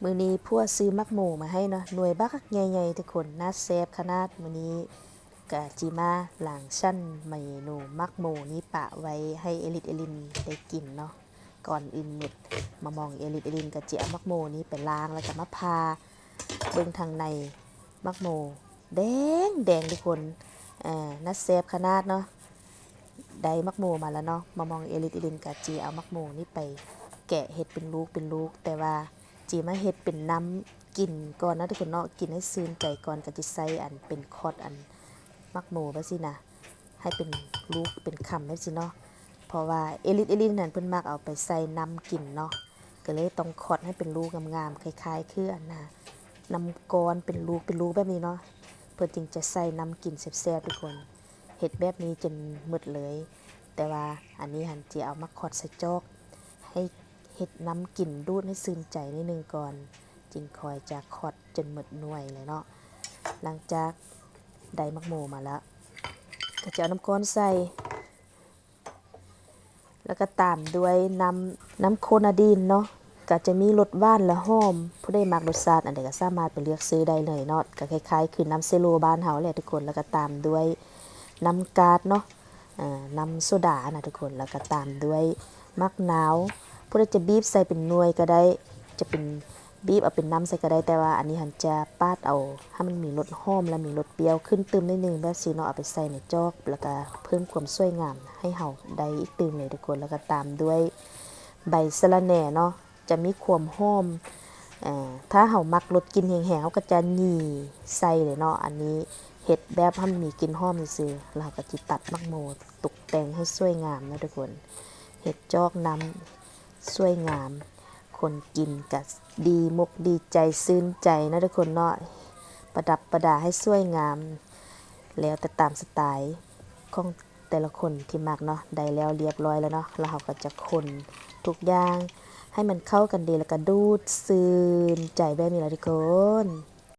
ມື້ນີ້ຜົວຊື້ໝາກໂມມາໃຫ້ເນາະ ໜ່ວຍບັກໃຫຍ່ໆ ທຸກຄົນ ໜ້າແຊບຂະໜາດ. ມື້ນີ້ກະຊິມາລ້າງຊັ້ນເມນູໝາກໂມນີ້ປະໄວ້ໃຫ້ເອລິດເອລິນໄດ້ກິນເນາະ. ກ່ອນອື່ນໝົດ ມາມອງເອລິດເອລິນກະຊິເອົາໝາກໂມນີ້ໄປລ້າງ ແລ້ວກະມາຜ່າເບິ່ງທາງໃນ ໝາກໂມແດງໆ ທຸກຄົນ ເອີ ໜ້າແຊບຂະໜາດເນາະ. ໄດ້ໝາກໂມມາແລ້ວເນາະ ມາມອງເອລິດເອລິນກະຊິເອົາໝາກໂມນີ້ໄປແກະເຮັດເປັນລູກເປັນລູກ ແຕ່ວ່າຊິມາເຮັດເປັນນ້ຳກິນກ່ອນເນາະ ທຸກຄົນເນາະ ກິນໃຫ້ຊື່ນໃຈກ່ອນ ກະຊິໃສ່ອັນເປັນຂອດອັນໝາກໂມແບບຊີ້ນະ ໃຫ້ເປັນລູກເປັນຄຳແບບຊີ້ເນາະ. ເພາະວ່າເອລິດເອລິນຫັ້ນເພິ່ນມັກເອົາໄປໃສ່ນ້ຳກິນເນາະ ກະເລີຍຕ້ອງຂອດໃຫ້ເປັນລູກງາມໆ ຄ້າຍໆ ຄືອັນນ່າ ນ້ຳກ້ອນເປັນລູກເປັນລູກແບບນີ້ເນາະ ເພິ່ນຈຶ່ງຈະໃສ່ນ້ຳກິນແຊບໆ ທຸກຄົນ. ເຮັດແບບນີ້ຈົນໝົດເລີຍ ແຕ່ວ່າອັນນີ້ຫັ້ນຊິເອົາມາຂອດໃສ່ຈອກ ໃຫ້ເຮັດນ້ຳກິນດູດໃຫ້ຊື່ນໃຈໜ້ອຍໜຶ່ງກ່ອນ ຈຶ່ງຄ່ອຍຈະຂອດຈົນໝົດໜ່ວຍເລີຍເນາະ. ຫຼັງຈາກໄດ້ໝາກໂມມາແລ້ວ ກະຈະເອົານ້ຳກ້ອນໃສ່ ແລ້ວກະຕາມດ້ວຍນ້ຳ ນ້ຳໂຄນາດີນເນາະ ກະຈະມີລົດຫວານ ແລະ ຫອມ. ຜູ້ໃດມັກລົດຊາດອັນໃດກະສາມາດໄປເລືອກຊື້ໄດ້ເລີຍເນາະ ກະຄ້າຍໆ ຄືນ້ຳເຊໂລບ້ານເຮົາແຫຼະ ທຸກຄົນ. ແລ້ວກະຕາມດ້ວຍນ້ຳກາດເນາະ ເອີ ນ້ຳໂຊດານະ ທຸກຄົນ. ແລ້ວກະຕາມດ້ວຍໝາກນາວ ຜູ້ໃດຈະບີບໃສ່ເປັນໜ່ວຍກະໄດ້ ຈະເປັນ ບີບເອົາເປັນນ້ຳໃສ່ກະໄດ້ ແຕ່ວ່າອັນນີ້ຫັ້ນຈະປາດເອົາໃຫ້ມັນມີລົດຫອມ ແລະ ມີລົດປ່ຽວຂຶ້ນຕື່ມໜ້ອຍໜຶ່ງແບບຊີ້ເນາະ ເອົາໄປໃສ່ໃນຈອກ ແລ້ວກະເພີ່ມຄວາມສວຍງາມໃຫ້ເຮົາໄດ້ອີກຕື່ມເລີຍ ທຸກຄົນ. ແລ້ວກະຕາມດ້ວຍໃບສະລະແໜ່ເນາະ ຈະມີຄວາມຫອມ ເອີ ຖ້າເຮົາມັກລົດກິ່ນແຮງໆ ເຮົາກະຈະຫຢີໃສ່ເລີຍເນາະ. ອັນນີ້ເຮັດແບບໃຫ້ມັນມີກິ່ນຫອມຊື່ໆ ແລ້ວເຮົາກະຊິຕັດໝາກໂມຕົກແຕ່ງໃຫ້ສວຍງາມເນາະ ທຸກຄົນ. ເຮັດຈອກນ້ຳສວຍງາມ ຄົນກິນກະດີມົກດີໃຈຊື່ນໃຈເນາະ ທຸກຄົນເນາະ. ປະດັບປະດາໃຫ້ສວຍງາມ ແລ້ວແຕ່ຕາມສະໄຕຂອງແຕ່ລະຄົນທີ່ມັກເນາະ. ໄດ້ແລ້ວລຽບຮ້ອຍແລ້ວເນາະ ແລ້ວເຮົາກະຈະຄົນທຸກຢ່າງໃຫ້ມັນເຂົ້າກັນດີ ແລ້ວກະດູດຊື່ນໃຈແບບນີ້ລະ ທຸກຄົນ.